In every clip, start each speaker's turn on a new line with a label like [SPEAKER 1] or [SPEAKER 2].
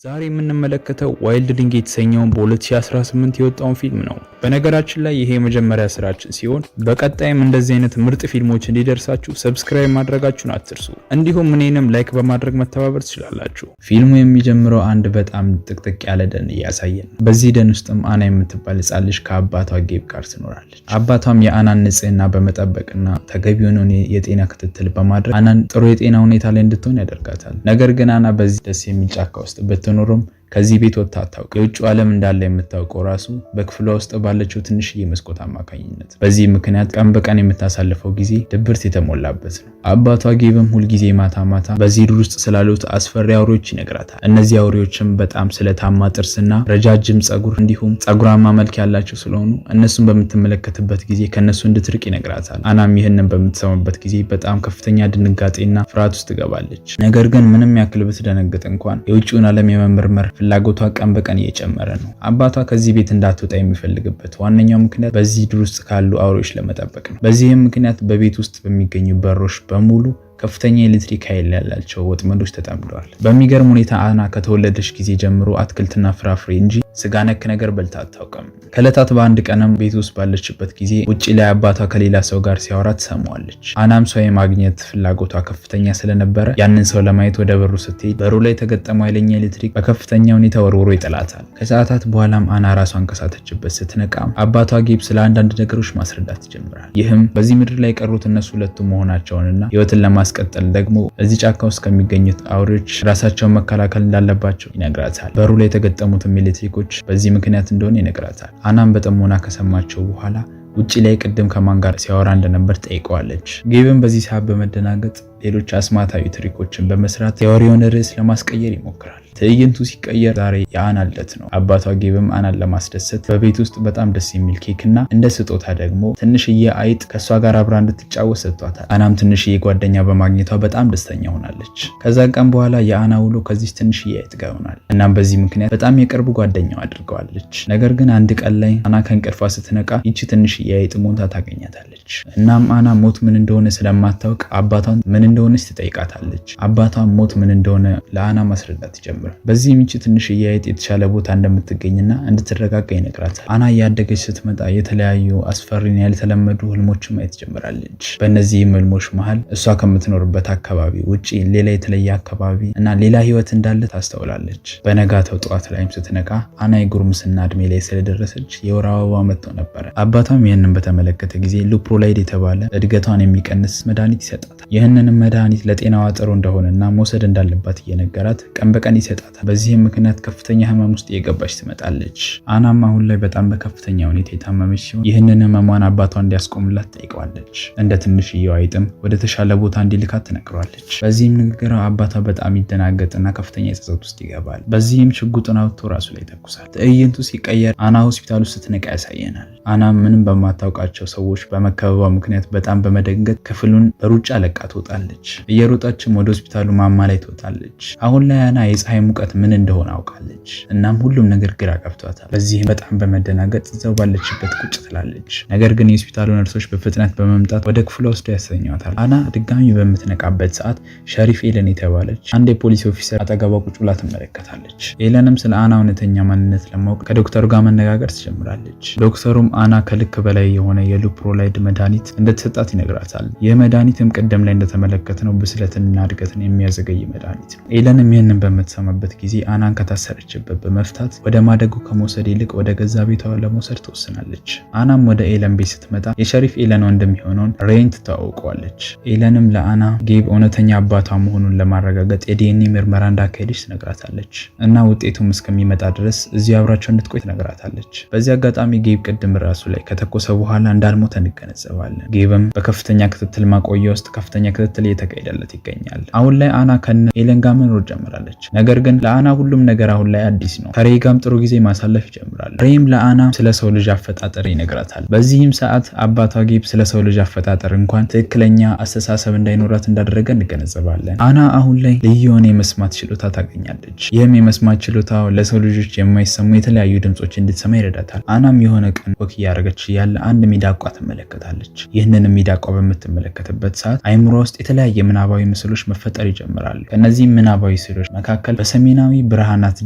[SPEAKER 1] ዛሬ የምንመለከተው Wildling የተሰኘውን በ2018 የወጣውን ፊልም ነው። በነገራችን ላይ ይሄ የመጀመሪያ ስራችን ሲሆን በቀጣይም እንደዚህ አይነት ምርጥ ፊልሞች እንዲደርሳችሁ subscribe ማድረጋችሁን አትርሱ። እንዲሁም እኔንም like በማድረግ መተባበር ትችላላችሁ። ፊልሙ የሚጀምረው አንድ በጣም ጥቅጥቅ ያለ ደን እያሳየን ነው። በዚህ ደን ውስጥም አና የምትባል ሕፃን ልጅ ከአባቷ ጌብ ጋር ትኖራለች። አባቷም የአናን ንጽህና በመጠበቅና ተገቢውን የጤና ክትትል በማድረግ አናን ጥሩ የጤና ሁኔታ ላይ እንድትሆን ያደርጋታል። ነገር ግን አና በዚህ ደስ የሚል ጫካ ውስጥ ብትኖርም ከዚህ ቤት ወጥታ አታውቅም። የውጭው ዓለም እንዳለ የምታውቀው ራሱ በክፍሏ ውስጥ ባለችው ትንሽዬ መስኮት አማካኝነት። በዚህ ምክንያት ቀን በቀን የምታሳልፈው ጊዜ ድብርት የተሞላበት ነው። አባቷ ጌብም ሁልጊዜ ማታ ማታ በዚህ ዱር ውስጥ ስላሉት አስፈሪ አውሬዎች ይነግራታል። እነዚህ አውሬዎችም በጣም ስለታማ ጥርስና ረጃጅም ጸጉር እንዲሁም ጸጉራማ መልክ ያላቸው ስለሆኑ እነሱን በምትመለከትበት ጊዜ ከእነሱ እንድትርቅ ይነግራታል። አናም ይህንን በምትሰማበት ጊዜ በጣም ከፍተኛ ድንጋጤና ፍርሃት ውስጥ ትገባለች። ነገር ግን ምንም ያክል ብትደነግጥ እንኳን የውጭውን ዓለም የመመርመር ፍላጎቷ ቀን በቀን እየጨመረ ነው። አባቷ ከዚህ ቤት እንዳትወጣ የሚፈልግበት ዋነኛው ምክንያት በዚህ ዱር ውስጥ ካሉ አውሬዎች ለመጠበቅ ነው። በዚህም ምክንያት በቤት ውስጥ በሚገኙ በሮች በሙሉ ከፍተኛ የኤሌክትሪክ ኃይል ያላቸው ወጥመዶች ተጠምደዋል። በሚገርም ሁኔታ አና ከተወለደች ጊዜ ጀምሮ አትክልትና ፍራፍሬ እንጂ ስጋ ነክ ነገር በልታ አታውቅም። ከዕለታት በአንድ ቀንም ቤት ውስጥ ባለችበት ጊዜ ውጪ ላይ አባቷ ከሌላ ሰው ጋር ሲያወራ ትሰማዋለች። አናም ሰው የማግኘት ፍላጎቷ ከፍተኛ ስለነበረ ያንን ሰው ለማየት ወደ በሩ ስትሄድ በሩ ላይ የተገጠመው ኃይለኛ ኤሌክትሪክ በከፍተኛ ሁኔታ ወርውሮ ይጥላታል። ከሰዓታት በኋላም አና ራሷን ከሳተችበት ስትነቃ አባቷ ጌብ ስለ አንዳንድ ነገሮች ማስረዳት ይጀምራል። ይህም በዚህ ምድር ላይ የቀሩት እነሱ ሁለቱ መሆናቸውንና ህይወትን ለማስቀጠል ደግሞ እዚህ ጫካ ውስጥ ከሚገኙት አውሬዎች ራሳቸውን መከላከል እንዳለባቸው ይነግራታል። በሩ ላይ የተገጠሙትም ኤሌክትሪኮች በዚህ ምክንያት እንደሆነ ይነግራታል። አናም በጥሞና ከሰማቸው በኋላ ውጪ ላይ ቅድም ከማን ጋር ሲያወራ እንደነበር ጠይቀዋለች። ጌብም በዚህ ሰዓት በመደናገጥ ሌሎች አስማታዊ trick ኦችን በመስራት የወሬውን ርዕስ ለማስቀየር ይሞክራል። ትዕይንቱ ሲቀየር ዛሬ የአና ልደት ነው። አባቷ ጌብም አናን ለማስደሰት በቤት ውስጥ በጣም ደስ የሚል ኬክ እና እንደ ስጦታ ደግሞ ትንሽዬ አይጥ ከእሷ ጋር አብራ እንድትጫወት ሰጥቷታል። አናም ትንሽዬ ጓደኛ በማግኘቷ በጣም ደስተኛ ሆናለች። ከዛ ቀን በኋላ የአና ውሎ ከዚህ ትንሽዬ አይጥ ጋር ይሆናል። እናም በዚህ ምክንያት በጣም የቅርብ ጓደኛው አድርገዋለች። ነገር ግን አንድ ቀን ላይ አና ከእንቅልፏ ስትነቃ ይቺ ትንሽዬ አይጥ ሞታ ታገኛታለች። እናም አና ሞት ምን እንደሆነ ስለማታውቅ አባቷን ምን እንደሆነች ትጠይቃታለች። አባቷን ሞት ምን እንደሆነ ለአና ማስረዳት ይጀምራል። በዚህም ይቺ ትንሽዬ አይጥ የተሻለ ቦታ እንደምትገኝና እንድትረጋጋ ይነግራታል። አና እያደገች ስትመጣ የተለያዩ አስፈሪና ያልተለመዱ ህልሞችን ማየት ጀምራለች። በእነዚህም ህልሞች መሃል እሷ ከምትኖርበት አካባቢ ውጪ ሌላ የተለየ አካባቢ እና ሌላ ህይወት እንዳለ ታስተውላለች። በነጋታው ጠዋት ላይም ስትነቃ አና የጉርምስና እድሜ ላይ ስለደረሰች የወር አበባ መጥቶ ነበረ። አባቷም ይህንን በተመለከተ ጊዜ leuprolide የተባለ እድገቷን የሚቀንስ መድኃኒት ይሰጣታል። ይህንንም መድኃኒት ለጤናዋ ጥሩ እንደሆነና መውሰድ እንዳለባት እየነገራት ቀን በቀን ይሰጣታል። በዚህም ምክንያት ከፍተኛ ህመም ውስጥ እየገባች ትመጣለች። አናም አሁን ላይ በጣም በከፍተኛ ሁኔታ የታመመች ሲሆን ይህንን ህመሟን አባቷ እንዲያስቆምላት ጠይቀዋለች። እንደ ትንሽዬው አይጥም ወደ ተሻለ ቦታ እንዲልካት ትነግረዋለች። በዚህም ንግግሯ አባቷ በጣም ይደናገጥና ከፍተኛ የጸጸት ውስጥ ይገባል። በዚህም ሽጉጡን አውጥቶ ራሱ ላይ ይተኩሳል። ትዕይንቱ ሲቀየር አና ሆስፒታል ውስጥ ስትነቃ ያሳየናል። አና ምንም በማታውቃቸው ሰዎች በመከበቧ ምክንያት በጣም በመደንገጥ ክፍሉን በሩጫ ለቃ ትወጣለች። እየሮጠችም ወደ ሆስፒታሉ ማማ ላይ ትወጣለች። አሁን ላይ አና የፀሐይ ሙቀት ምን እንደሆነ አውቃለች። እናም ሁሉም ነገር ግራ ገብቷታል። በዚህም በጣም በመደናገጥ እዛው ባለችበት ቁጭ ትላለች። ነገር ግን የሆስፒታሉ ነርሶች በፍጥነት በመምጣት ወደ ክፍሏ ወስደው ያስተኟታል። አና ድጋሚ በምትነቃበት ሰዓት sheriff ኤለን የተባለች አንድ የፖሊስ officer አጠገቧ ቁጭ ብላ ትመለከታለች። ኤለንም ስለ አና እውነተኛ ማንነት ለማወቅ ከዶክተሩ ጋር መነጋገር ትጀምራለች። ዶክተሩም አና ከልክ በላይ የሆነ የ leuprolide መድኃኒት እንደተሰጣት ይነግራታል። ይህ መድኃኒትም ቅድም ላይ እንደተመለከትነው ብስለትንና እድገትን የሚያዘገይ መድኃኒት ነው። ኤለንም ይህንን በምትሰማበት ጊዜ አናን ከታሰረችበት በመፍታት ወደ ማደጎ ከመውሰድ ይልቅ ወደ ገዛ ቤቷ ለመውሰድ ትወስናለች። አናም ወደ ኤለን ቤት ስትመጣ የ sheriff ኤለን ወንድም የሆነውን ሬይን ትተዋውቀዋለች። ኤለንም ለአና ጌብ እውነተኛ አባቷ መሆኑን ለማረጋገጥ የዲኤንኤ ምርመራ እንዳካሄደች ትነግራታለች እና ውጤቱም እስከሚመጣ ድረስ እዚሁ አብራቸው እንድትቆይ ትነግራታለች። በዚህ አጋጣሚ ጌብ ቅድም ራሱ ላይ ከተኮሰ በኋላ እንዳልሞተ እንገነዘባለን። ጌብም በከፍተኛ ክትትል ማቆያ ውስጥ ከፍተኛ ክትትል እየተካሄደለት ይገኛል። አሁን ላይ አና ከነ ኤለን ጋር መኖር ጀምራለች። ነገር ግን ለአና ሁሉም ነገር አሁን ላይ አዲስ ነው። ከሬይ ጋርም ጥሩ ጊዜ ማሳለፍ ይጀምራል። ሬይም ለአና ስለ ሰው ልጅ አፈጣጠር ይነግራታል። በዚህም ሰዓት አባቷ ጌብ ስለ ሰው ልጅ አፈጣጠር እንኳን ትክክለኛ አስተሳሰብ እንዳይኖራት እንዳደረገ እንገነዘባለን። አና አሁን ላይ ልዩ የሆነ የመስማት ችሎታ ታገኛለች። ይህም የመስማት ችሎታ ለሰው ልጆች የማይሰሙ የተለያዩ ድምጾች እንድትሰማ ይረዳታል። አናም የሆነ ቀን walk እያደረገች ያለ አንድ ሚዳቋ ትመለከታለች። ይህንን ሚዳቋ በምትመለከትበት ሰዓት አይምሮ ውስጥ የተለያየ ምናባዊ ምስሎች መፈጠር ይጀምራሉ። ከእነዚህም ምናባዊ ስዕሎች መካከል በሰሜናዊ ብርሃናት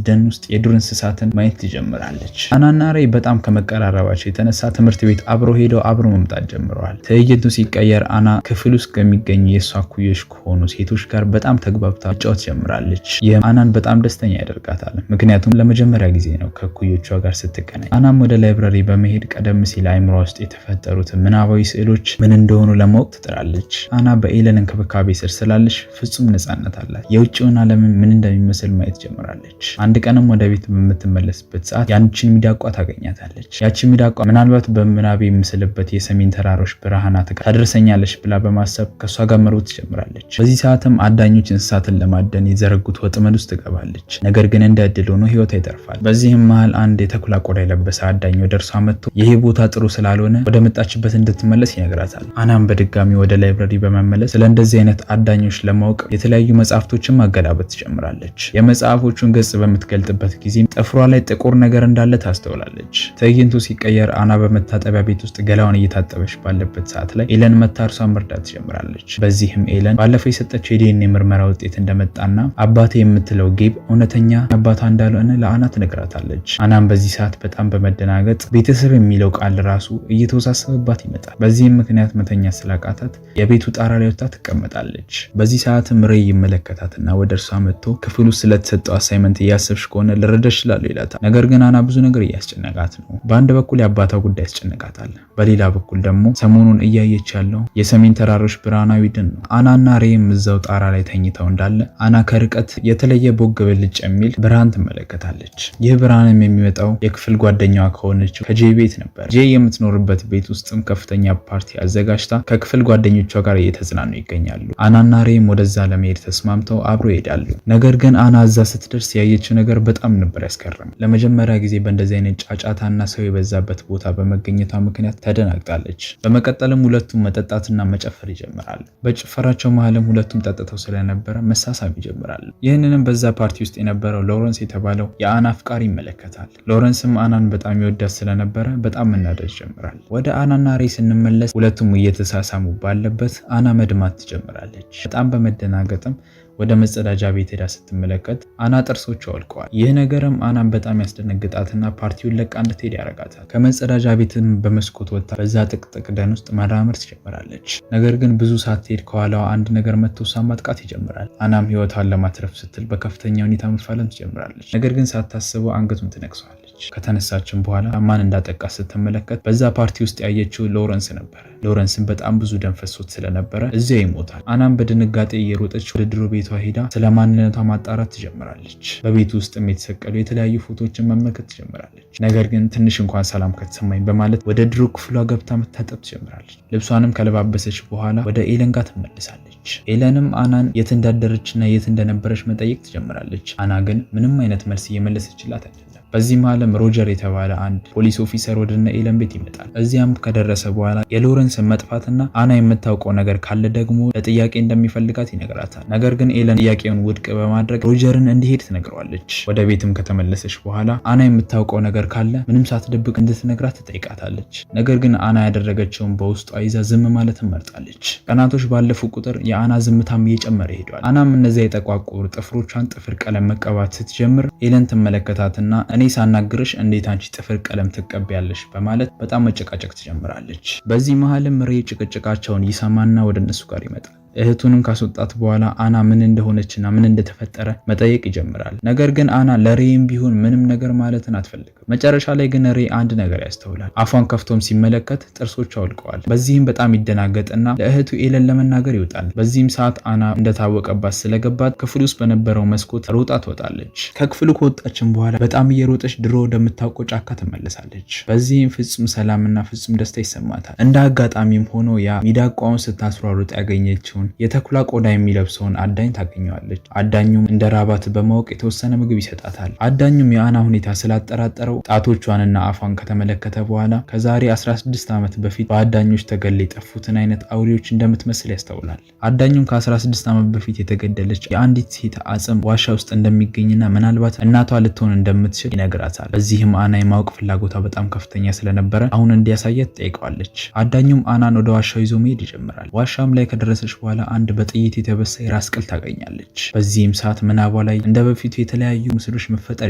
[SPEAKER 1] ደን ውስጥ የዱር እንስሳትን ማየት ትጀምራለች። አናና ሬይ በጣም ከመቀራረባቸው የተነሳ ትምህርት ቤት አብረው ሄደው አብረው መምጣት ጀምረዋል። ትዕይንቱ ሲቀየር አና ክፍል ውስጥ ከሚገኙ የእሷ እኩዮች ከሆኑ ሴቶች ጋር በጣም ተግባብታ መጫወት ጀምራለች። ይህም አናን በጣም ደስተኛ ያደርጋታል። ምክንያቱም ለመጀመሪያ ጊዜ ነው ከእኩዮቿ ጋር ስትገናኝ። አናም ወደ library በመሄድ ቀደም ሲል አይምሯ ውስጥ የተፈጠሩትን ምናባዊ ስዕሎች ምን እንደሆኑ ለማወቅ ትጥራለች። አና በኤለን እንክብካቤ ስር ስላለች ፍጹም ነፃነት አላት። የውጭውን ዓለምን ምን እንደሚመስል ማየት ጀምራለች። አንድ ቀንም ወደ ቤት በምትመለስበት ሰዓት ያንቺን ሚዳቋ ታገኛታለች። ያቺ ሚዳቋ ምናልባት በምናቤ የምስልበት የሰሜን ተራሮች ብርሃናት ጋር ታደርሰኛለች ብላ በማሰብ ከእሷ ጋር መሮጥ ትጀምራለች። በዚህ ሰዓትም አዳኞች እንስሳትን ለማደን የዘረጉት ወጥመድ ውስጥ ትገባለች። ነገር ግን እንደ እድል ሆኖ ህይወቷ ይተርፋል። በዚህም መሃል አንድ የተኩላ ቆዳ የለበሰ አዳኝ ወደ እርሷ መጥቶ ይሄ ቦታ ጥሩ ስላልሆነ ወደ መጣችበት እንድትመለስ ይነግራታል። አናም በድጋሚ ወደ library በመመለስ ስለ እንደዚህ አይነት አዳኞች ለማወቅ የተለያዩ መጽሐፍቶችን ማገላበጥ ትጀምራለች። የመጽሐፎቹን ገጽ በምትገልጥበት ጊዜ ጥፍሯ ላይ ጥቁር ነገር እንዳለ ታስተውላለች። ትዕይንቱ ሲቀየር አና በመታጠቢያ ቤት ውስጥ ገላዋን እየታጠበች ባለበት ሰዓት ላይ ኤለን መጥታ እርሷን መርዳት ትጀምራለች። በዚህም ኤለን ባለፈው የሰጠችው የዲኤንኤ ምርመራ ውጤት እንደመጣና አባቴ የምትለው ጌብ እውነተኛ አባቷ እንዳልሆነ ለአና ትነግራታለች። አናም በዚህ ሰዓት በጣም በመደናገጥ ቤተሰብ የሚለው ቃል ራሱ እየተወሳሰበባት ይመጣል። በዚህም ምክንያት መተኛ ስላቃታት የቤቱ ጣራ ላይ ወጥታ ትቀመጣለች። በዚህ ሰዓትም ሬይ ይመለከታትና ወደ እርሷ መጥቶ ክፍሉ ስለተሰጠው assignment እያሰብሽ ከሆነ ልረዳሽ እችላለሁ ይላታል። ነገር ግን አና ብዙ ነገር እያስጨነቃት ነው። በአንድ በኩል የአባቷ ጉዳይ ያስጨንቃታል፣ በሌላ በኩል ደግሞ ሰሞኑን እያየች ያለው የሰሜን ተራሮች ብርሃናዊ ደን ነው። አናና ሬይም እዛው ጣራ ላይ ተኝተው እንዳለ አና ከርቀት የተለየ ቦግ ብልጭ የሚል ብርሃን ትመለከታለች። ይህ ብርሃንም የሚመጣው የክፍል ጓደኛዋ ከሆነችው ከጄ ቤት ነበር። ጄ የምትኖርበት ቤት ውስጥም ከፍተኛ ፓርቲ አዘጋጅታ ከክፍል ጓደኞቿ ጋር እየተዝናኑ ይገኛሉ። አናና ሬይም ወደዛ ለመሄድ ተስማምተው አብሮ ይሄዳሉ። ነገር ግን አና እዛ ስትደርስ ያየችው ነገር በጣም ነበር ያስገረም። ለመጀመሪያ ጊዜ በእንደዚህ አይነት ጫጫታና ሰው የበዛበት ቦታ በመገኘቷ ምክንያት ተደናግጣለች። በመቀጠልም ሁለቱም መጠጣትና መጨፈር ይጀምራሉ። በጭፈራቸው መሀልም ሁለቱም ጠጥተው ስለነበረ መሳሳም ይጀምራሉ። ይህንንም በዛ ፓርቲ ውስጥ የነበረው ሎረንስ የተባለው የአና አፍቃሪ ይመለከታል። ሎረንስም አናን በጣም ይወዳት ስለነበረ በጣም መናደድ ይጀምራል። ወደ አናና ሬ ስንመለስ ሁለቱም እየተሳሳሙ ባለበት አና መድማት ትጀምራለች። በጣም በመደናገጥም ወደ መጸዳጃ ቤት ሄዳ ስትመለከት አና ጥርሶቿ ወልቀዋል። ይህ ነገርም አናን በጣም ያስደነግጣትና ፓርቲውን ለቃ እንድትሄድ ያደርጋታል። ከመጸዳጃ ቤትም በመስኮት ወጥታ በዛ ጥቅጥቅ ደን ውስጥ መራመድ ትጀምራለች። ነገር ግን ብዙ ሳትሄድ ከኋላዋ አንድ ነገር መጥቶ እሷን ማጥቃት ይጀምራል። አናም ሕይወቷን ለማትረፍ ስትል በከፍተኛ ሁኔታ መፋለም ትጀምራለች። ነገር ግን ሳታስበው አንገቱን ትነክሰዋለች። ከተነሳችም በኋላ ማን እንዳጠቃ ስትመለከት በዛ ፓርቲ ውስጥ ያየችው ሎረንስ ነበር። ሎረንስን በጣም ብዙ ደም ፈሶት ስለነበረ እዚያ ይሞታል። አናም በድንጋጤ እየሮጠች ወደ ድሮ ቤቷ ሄዳ ስለ ማንነቷ ማጣራት ትጀምራለች። በቤቱ ውስጥም የተሰቀሉ የተለያዩ ፎቶዎችን መመልከት ትጀምራለች። ነገር ግን ትንሽ እንኳን ሰላም ከተሰማኝ በማለት ወደ ድሮ ክፍሏ ገብታ መታጠብ ትጀምራለች። ልብሷንም ከለባበሰች በኋላ ወደ ኤለን ጋር ትመለሳለች። ኤለንም አናን የት እንዳደረችና የት እንደነበረች መጠየቅ ትጀምራለች። አና ግን ምንም አይነት መልስ እየመለሰችላት አይደለም። በዚህ መሃልም ሮጀር የተባለ አንድ police officer ወደ እነ ኤለን ቤት ይመጣል። እዚያም ከደረሰ በኋላ የሎረንስን መጥፋትና አና የምታውቀው ነገር ካለ ደግሞ ለጥያቄ እንደሚፈልጋት ይነግራታል። ነገር ግን ኤለን ጥያቄውን ውድቅ በማድረግ ሮጀርን እንዲሄድ ትነግረዋለች። ወደ ቤትም ከተመለሰች በኋላ አና የምታውቀው ነገር ካለ ምንም ሳትደብቅ እንድትነግራት ትጠይቃታለች። ነገር ግን አና ያደረገችውን በውስጧ ይዛ ዝም ማለት መርጣለች። ቀናቶች ባለፉ ቁጥር የአና ዝምታም እየጨመረ ሄዷል። አናም እነዚያ የጠቋቁር ጥፍሮቿን ጥፍር ቀለም መቀባት ስትጀምር ኤለን ትመለከታትና እኔ ሳናግርሽ እንዴት አንቺ ጥፍር ቀለም ትቀቢያለሽ? በማለት በጣም መጨቃጨቅ ትጀምራለች። በዚህ መሀልም ሬ ጭቅጭቃቸውን ይሰማና ወደ እነሱ ጋር ይመጣል። እህቱንም ካስወጣት በኋላ አና ምን እንደሆነችና ምን እንደተፈጠረ መጠየቅ ይጀምራል። ነገር ግን አና ለሬም ቢሆን ምንም ነገር ማለትን አትፈልግም። መጨረሻ ላይ ግን ሬ አንድ ነገር ያስተውላል። አፏን ከፍቶም ሲመለከት ጥርሶቿ ወልቀዋል። በዚህም በጣም ይደናገጥና ለእህቱ ኤለን ለመናገር ይወጣል። በዚህም ሰዓት አና እንደታወቀባት ስለገባት ክፍል ውስጥ በነበረው መስኮት ሮጣ ትወጣለች። ከክፍሉ ከወጣችን በኋላ በጣም እየሮጠች ድሮ ወደምታውቀው ጫካ ትመለሳለች። በዚህም ፍጹም ሰላምና ፍጹም ደስታ ይሰማታል። እንደ አጋጣሚም ሆኖ ያ ሚዳቋውን ስታስሯሩጥ ያገኘችውን የተኩላ ቆዳ የሚለብሰውን አዳኝ ታገኘዋለች። አዳኙም እንደ ራባት በማወቅ የተወሰነ ምግብ ይሰጣታል። አዳኙም የአና ሁኔታ ስላጠራጠረው ጣቶቿንና አፏን ከተመለከተ በኋላ ከዛሬ 16 ዓመት በፊት በአዳኞች ተገለው የጠፉትን አይነት አውሬዎች እንደምትመስል ያስተውላል። አዳኙም ከ16 ዓመት በፊት የተገደለች የአንዲት ሴት አጽም ዋሻ ውስጥ እንደሚገኝና ምናልባት እናቷ ልትሆን እንደምትችል ይነግራታል። በዚህም አና የማወቅ ፍላጎቷ በጣም ከፍተኛ ስለነበረ አሁን እንዲያሳያት ትጠይቀዋለች። አዳኙም አናን ወደ ዋሻው ይዞ መሄድ ይጀምራል። ዋሻም ላይ ከደረሰች በኋላ በኋላ አንድ በጥይት የተበሳ የራስ ቅል ታገኛለች። በዚህም ሰዓት ምናቧ ላይ እንደ በፊቱ የተለያዩ ምስሎች መፈጠር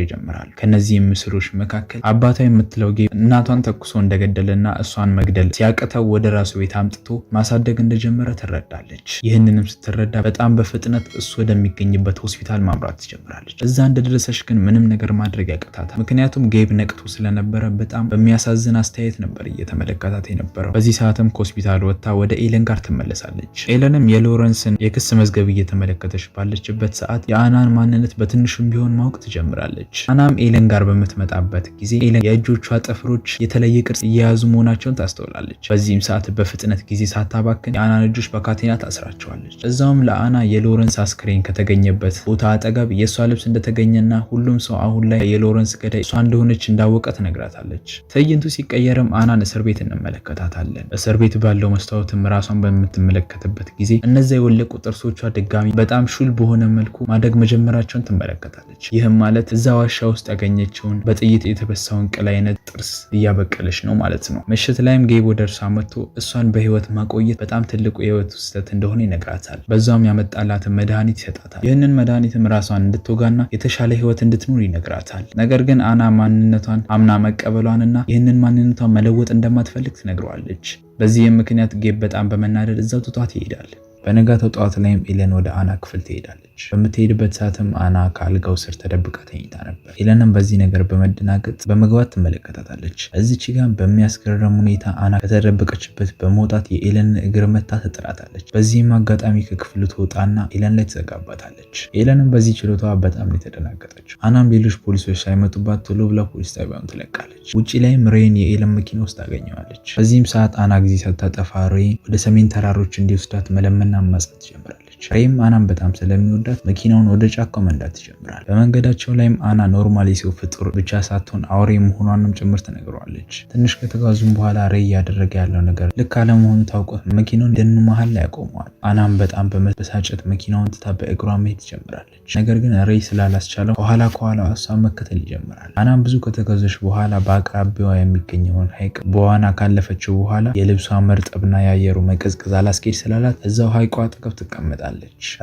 [SPEAKER 1] ይጀምራሉ። ከነዚህም ምስሎች መካከል አባቷ የምትለው ጌብ እናቷን ተኩሶ እንደገደለና እሷን መግደል ሲያቅተው ወደ ራሱ ቤት አምጥቶ ማሳደግ እንደጀመረ ትረዳለች። ይህንንም ስትረዳ በጣም በፍጥነት እሱ ወደሚገኝበት ሆስፒታል ማምራት ትጀምራለች። እዛ እንደደረሰች ግን ምንም ነገር ማድረግ ያቅታታል። ምክንያቱም ጌብ ነቅቶ ስለነበረ በጣም በሚያሳዝን አስተያየት ነበር እየተመለከታት የነበረው። በዚህ ሰዓትም ከሆስፒታል ወጥታ ወደ ኤለን ጋር ትመለሳለች። ኤለንም የሎረንስን የክስ መዝገብ እየተመለከተች ባለችበት ሰዓት የአናን ማንነት በትንሹም ቢሆን ማወቅ ትጀምራለች። አናም ኤለን ጋር በምትመጣበት ጊዜ ኤለን የእጆቿ ጥፍሮች የተለየ ቅርጽ እየያዙ መሆናቸውን ታስተውላለች። በዚህም ሰዓት በፍጥነት ጊዜ ሳታባክን የአናን እጆች በካቴና ታስራቸዋለች። እዛውም ለአና የሎረንስ አስክሬን ከተገኘበት ቦታ አጠገብ የእሷ ልብስ እንደተገኘና ሁሉም ሰው አሁን ላይ የሎረንስ ገዳይ እሷ እንደሆነች እንዳወቀ ትነግራታለች። ትዕይንቱ ሲቀየርም አናን እስር ቤት እንመለከታታለን። እስር ቤት ባለው መስታወትም ራሷን በምትመለከትበት ጊዜ እነዚያ የወለቁ ጥርሶቿ ድጋሚ በጣም ሹል በሆነ መልኩ ማደግ መጀመራቸውን ትመለከታለች። ይህም ማለት እዛ ዋሻ ውስጥ ያገኘችውን በጥይት የተበሳውን ቅል አይነት ጥርስ እያበቀለች ነው ማለት ነው። ምሽት ላይም ጌብ ወደ እርሷ መጥቶ እሷን በህይወት ማቆየት በጣም ትልቁ የህይወት ስህተት እንደሆነ ይነግራታል። በዛውም ያመጣላትን መድኃኒት ይሰጣታል። ይህንን መድኃኒትም ራሷን እንድትወጋና የተሻለ ህይወት እንድትኖር ይነግራታል። ነገር ግን አና ማንነቷን አምና መቀበሏንና ይህንን ማንነቷን መለወጥ እንደማትፈልግ ትነግረዋለች። በዚህም ምክንያት ጌብ በጣም በመናደድ እዛው ትቷት ይሄዳል። በነጋታው ጠዋት ላይም ኤለን ወደ አና ክፍል ትሄዳለች። በምትሄድበት ሰዓትም አና ከአልጋው ስር ተደብቃ ተኝታ ነበር። ኤለንም በዚህ ነገር በመደናገጥ በመግባት ትመለከታታለች። እዚች ጋር በሚያስገርም ሁኔታ አና ከተደበቀችበት በመውጣት የኤለንን እግር መታ ትጥላታለች። በዚህም አጋጣሚ ከክፍሉ ትወጣና ኤለን ላይ ትዘጋባታለች። ኤለንም በዚህ ችሎታዋ በጣም ነው የተደናገጠችው። አናም ሌሎች ፖሊሶች ሳይመጡባት ቶሎ ብላ ፖሊስ ጣቢያውን ትለቃለች። ውጪ ላይም ሬይን የኤለን መኪና ውስጥ ታገኘዋለች። በዚህም ሰዓት አና ጊዜ ሳታጠፋ ሬይን ወደ ሰሜን ተራሮች እንዲወስዳት መለመንና ማማፀን ትጀምራለች። ሬይም አናን በጣም ስለሚወዳት መኪናውን ወደ ጫካው መንዳት ትጀምራል። በመንገዳቸው ላይም አና normal የሰው ፍጡር ብቻ ሳትሆን አውሬ መሆኗንም ጭምር ትነግረዋለች። ትንሽ ከተጓዙም በኋላ ሬይ እያደረገ ያለው ነገር ልክ አለመሆኑ ታውቆት መኪናውን ደኑ መሀል ላይ ያቆመዋል። አናም በጣም በመበሳጨት መኪናውን ትታ በእግሯ መሄድ ትጀምራለች። ነገር ግን ሬይ ስላላስቻለው ከኋላ ከኋላ እሷን መከተል ይጀምራል። አናም ብዙ ከተጓዘች በኋላ በአቅራቢያዋ የሚገኘውን ሐይቅ በዋና ካለፈችው በኋላ የልብሷ መርጠብና የአየሩ መቀዝቀዝ አላስኬድ ስላላት እዛው ሐይቋ አጠገብ ትቀመጣለች።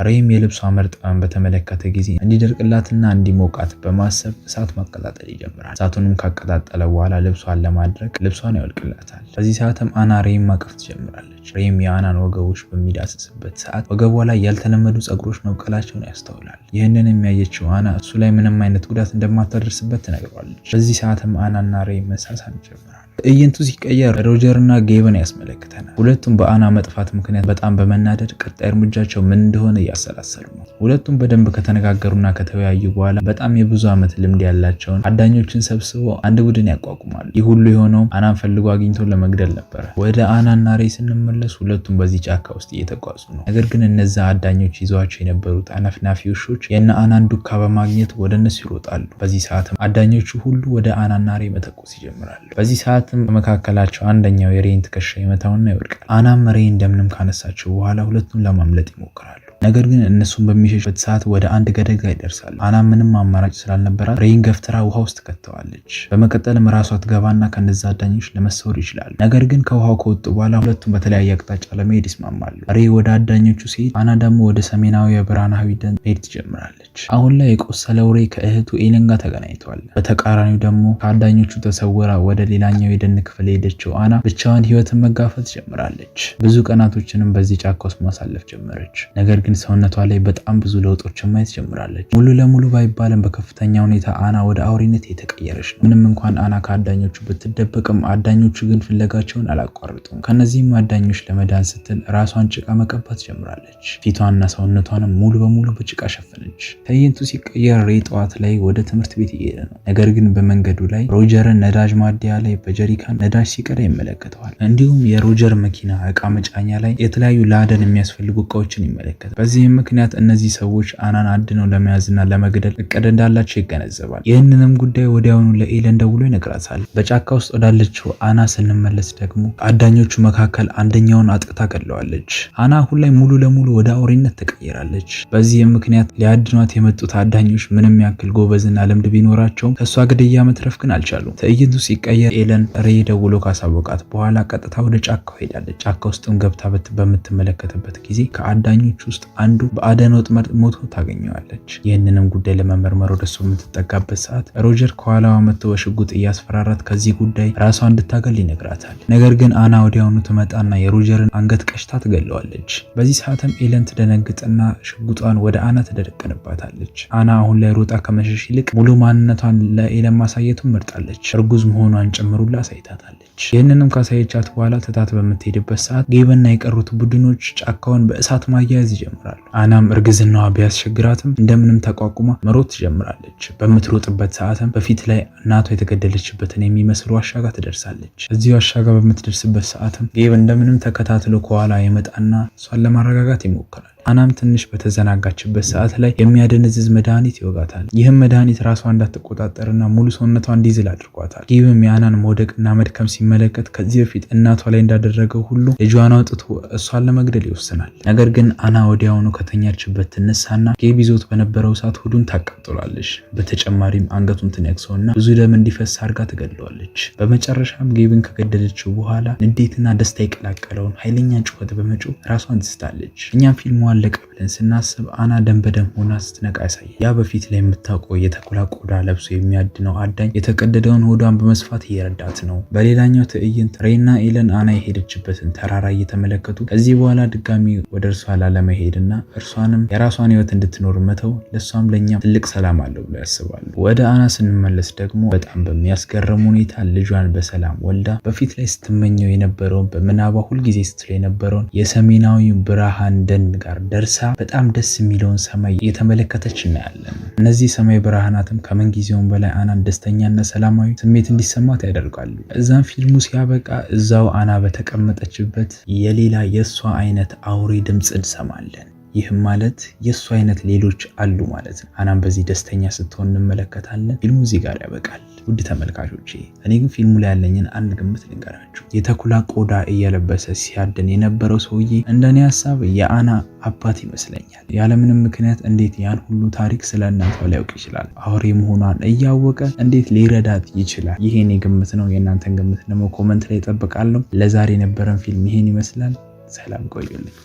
[SPEAKER 1] ሬይም የልብሷ መርጠብን በተመለከተ ጊዜ እንዲደርቅላትና እንዲሞቃት በማሰብ እሳት ማቀጣጠል ይጀምራል። እሳቱንም ካቀጣጠለ በኋላ ልብሷን ለማድረግ ልብሷን ያወልቅላታል። በዚህ ሰዓትም አና ሬይም ማቀፍ ትጀምራለች። ሬይም የአናን ወገቦች በሚዳስስበት ሰዓት ወገቧ ላይ ያልተለመዱ ጸጉሮች መብቀላቸውን ያስተውላል። ይህንን የሚያየችው አና እሱ ላይ ምንም አይነት ጉዳት እንደማታደርስበት ትነግረዋለች። በዚህ ሰዓትም አናና ሬይ መሳሳም ይጀምራል። ትዕይንቱ ሲቀየር ሮጀር እና ጌብን ያስመለክተናል። ሁለቱም በአና መጥፋት ምክንያት በጣም በመናደድ ቀጣይ እርምጃቸው ምን እንደሆነ እያሰላሰሉ ነው። ሁለቱም በደንብ ከተነጋገሩና ከተወያዩ በኋላ በጣም የብዙ ዓመት ልምድ ያላቸውን አዳኞችን ሰብስበው አንድ ቡድን ያቋቁማሉ። ይህ ሁሉ የሆነው አናን ፈልጎ አግኝቶ ለመግደል ነበረ። ወደ አናና ሬይ ስንመለስ ሁለቱም በዚህ ጫካ ውስጥ እየተጓዙ ነው። ነገር ግን እነዛ አዳኞች ይዘዋቸው የነበሩት አነፍናፊ ውሾች የነ አናን ዱካ በማግኘት ወደ እነሱ ይሮጣሉ። በዚህ ሰዓትም አዳኞቹ ሁሉ ወደ አናና ሬይ መተኮስ ይጀምራሉ። በዚህ ሰዓት በመካከላቸው አንደኛው የሬይን ትከሻ ይመታውና ይወድቃል። አናም ሬይን እንደምንም ካነሳቸው በኋላ ሁለቱም ለማምለጥ ይሞክራሉ። ነገር ግን እነሱን በሚሸሹበት ሰዓት ወደ አንድ ገደል ጋር ይደርሳሉ። አና ምንም አማራጭ ስላልነበራት ሬይን ገፍትራ ውሃ ውስጥ ከተዋለች። በመቀጠልም ራሷ ትገባና ከነዛ አዳኞች ለመሰወር ይችላሉ። ነገር ግን ከውሃው ከወጡ በኋላ ሁለቱም በተለያየ አቅጣጫ ለመሄድ ይስማማሉ። ሬይ ወደ አዳኞቹ ሲሄድ፣ አና ደግሞ ወደ ሰሜናዊ የብርሃናዊ ደን መሄድ ትጀምራለች። አሁን ላይ የቆሰለው ሬይ ከእህቱ ኤለን ጋር ተገናኝተዋል። በተቃራኒው ደግሞ ከአዳኞቹ ተሰውራ ወደ ሌላኛው የደን ክፍል የሄደችው አና ብቻዋን ህይወትን መጋፈጥ ጀምራለች። ብዙ ቀናቶችንም በዚህ ጫካ ውስጥ ማሳለፍ ጀመረች። ነገር ግን ሰውነቷ ላይ በጣም ብዙ ለውጦችን ማየት ጀምራለች። ሙሉ ለሙሉ ባይባልም በከፍተኛ ሁኔታ አና ወደ አውሬነት የተቀየረች ነው። ምንም እንኳን አና ከአዳኞቹ ብትደበቅም አዳኞቹ ግን ፍለጋቸውን አላቋርጡም። ከነዚህም አዳኞች ለመዳን ስትል ራሷን ጭቃ መቀባት ጀምራለች። ፊቷንና ሰውነቷንም ሙሉ በሙሉ በጭቃ ሸፈነች። ትዕይንቱ ሲቀየር ሬይ ጠዋት ላይ ወደ ትምህርት ቤት እየሄደ ነው። ነገር ግን በመንገዱ ላይ ሮጀርን ነዳጅ ማደያ ላይ በጀሪካን ነዳጅ ሲቀዳ ይመለከተዋል። እንዲሁም የሮጀር መኪና እቃ መጫኛ ላይ የተለያዩ ለአደን የሚያስፈልጉ እቃዎችን ይመለከታል። በዚህም ምክንያት እነዚህ ሰዎች አናን አድነው ለመያዝና ለመግደል እቅድ እንዳላቸው ይገነዘባል። ይህንንም ጉዳይ ወዲያውኑ ለኤለን ደውሎ ይነግራታል። በጫካ ውስጥ ወዳለችው አና ስንመለስ ደግሞ አዳኞቹ መካከል አንደኛውን አጥቅታ ገድለዋለች። አና አሁን ላይ ሙሉ ለሙሉ ወደ አውሬነት ተቀይራለች። በዚህም ምክንያት ሊያድኗት የመጡት አዳኞች ምንም ያክል ጎበዝና ልምድ ቢኖራቸውም ከእሷ ግድያ መትረፍ ግን አልቻሉም። ትዕይንቱ ሲቀየር ኤለን ሬይ ደውሎ ካሳወቃት በኋላ ቀጥታ ወደ ጫካው ሄዳለች። ጫካ ውስጥም ገብታ በምትመለከትበት ጊዜ ከአዳኞች ውስጥ አንዱ በአደን ወጥመድ ሞቶ ታገኘዋለች። ይህንንም ጉዳይ ለመመርመር ወደሱ በምትጠጋበት ሰዓት ሮጀር ከኋላዋ መጥቶ በሽጉጥ እያስፈራራት ከዚህ ጉዳይ ራሷ እንድታገል ይነግራታል። ነገር ግን አና ወዲያውኑ ትመጣና የሮጀርን አንገት ቀጭታ ትገለዋለች። በዚህ ሰዓትም ኤለን ትደነግጥና ሽጉጧን ወደ አና ትደቅንባታለች። አና አሁን ላይ ሮጣ ከመሸሽ ይልቅ ሙሉ ማንነቷን ለኤለን ማሳየቱን መርጣለች። እርጉዝ መሆኗን ጭምር ሁላ አሳይታታለች። ይህንንም ካሳየቻት በኋላ ትታት በምትሄድበት ሰዓት ጌብና የቀሩት ቡድኖች ጫካውን በእሳት ማያያዝ ይጀምራሉ። አናም እርግዝናዋ ቢያስቸግራትም እንደምንም ተቋቁማ መሮጥ ትጀምራለች። በምትሮጥበት ሰዓትም በፊት ላይ እናቷ የተገደለችበትን የሚመስል ዋሻ ጋር ትደርሳለች። እዚህ ዋሻ ጋር በምትደርስበት ሰዓትም ጌብ እንደምንም ተከታትሎ ከኋላ ይመጣና እሷን ለማረጋጋት ይሞክራል። አናም ትንሽ በተዘናጋችበት ሰዓት ላይ የሚያደነዝዝ መድኃኒት ይወጋታል። ይህም መድኃኒት ራሷ እንዳትቆጣጠርና ሙሉ ሰውነቷ እንዲዝል አድርጓታል። ጌብም የአናን መውደቅና መድከም ሲመለከት ከዚህ በፊት እናቷ ላይ እንዳደረገው ሁሉ ልጇን አውጥቶ እሷን ለመግደል ይወስናል። ነገር ግን አና ወዲያውኑ ከተኛችበት ትነሳና ጌብ ይዞት በነበረው እሳት ሆዱን ታቃጥሏለች። በተጨማሪም አንገቱን ትነክሰውና ብዙ ደም እንዲፈስ አድርጋ ትገድለዋለች። በመጨረሻም ጌብን ከገደለችው በኋላ ንዴትና ደስታ የቀላቀለውን ኃይለኛ ጩኸት በመጮህ ራሷን ትስታለች። እኛም ፊልሙ አለቀ ብለን ስናስብ አና ደም በደም ሆና ስትነቃ ያሳያል። ያ በፊት ላይ የምታውቀው የተኩላ ቆዳ ለብሶ የሚያድነው አዳኝ የተቀደደውን ሆዷን በመስፋት እየረዳት ነው። በሌላኛው ትዕይንት ሬይና ኤለን አና የሄደችበትን ተራራ እየተመለከቱ ከዚህ በኋላ ድጋሚ ወደ እርሷ ላለመሄድና እርሷንም የራሷን ሕይወት እንድትኖር መተው ለእሷም ለእኛም ትልቅ ሰላም አለው ብሎ ያስባሉ። ወደ አና ስንመለስ ደግሞ በጣም በሚያስገርም ሁኔታ ልጇን በሰላም ወልዳ በፊት ላይ ስትመኘው የነበረውን በምናቧ ሁልጊዜ ስትል የነበረውን የሰሜናዊ ብርሃን ደን ጋር ደርሳ በጣም ደስ የሚለውን ሰማይ እየተመለከተች እናያለን። እነዚህ ሰማይ ብርሃናትም ከምንጊዜውም በላይ አናን ደስተኛና ሰላማዊ ስሜት እንዲሰማት ያደርጋሉ። እዛም ፊልሙ ሲያበቃ እዛው አና በተቀመጠችበት የሌላ የእሷ አይነት አውሬ ድምፅ እንሰማለን። ይህም ማለት የእሱ አይነት ሌሎች አሉ ማለት ነው። አናም በዚህ ደስተኛ ስትሆን እንመለከታለን። ፊልሙ እዚህ ጋር ያበቃል። ውድ ተመልካቾቼ፣ እኔ ግን ፊልሙ ላይ ያለኝን አንድ ግምት ልንገራችሁ። የተኩላ ቆዳ እየለበሰ ሲያድን የነበረው ሰውዬ እንደኔ ሀሳብ የአና አባት ይመስለኛል። ያለምንም ምክንያት እንዴት ያን ሁሉ ታሪክ ስለ እናቷ ሊያውቅ ይችላል? አውሬ መሆኗን እያወቀ እንዴት ሊረዳት ይችላል? ይሄ የኔ ግምት ነው። የእናንተን ግምት ደግሞ comment ላይ እጠብቃለሁ። ለዛሬ የነበረን ፊልም ይሄን ይመስላል። ሰላም ቆዩልኝ።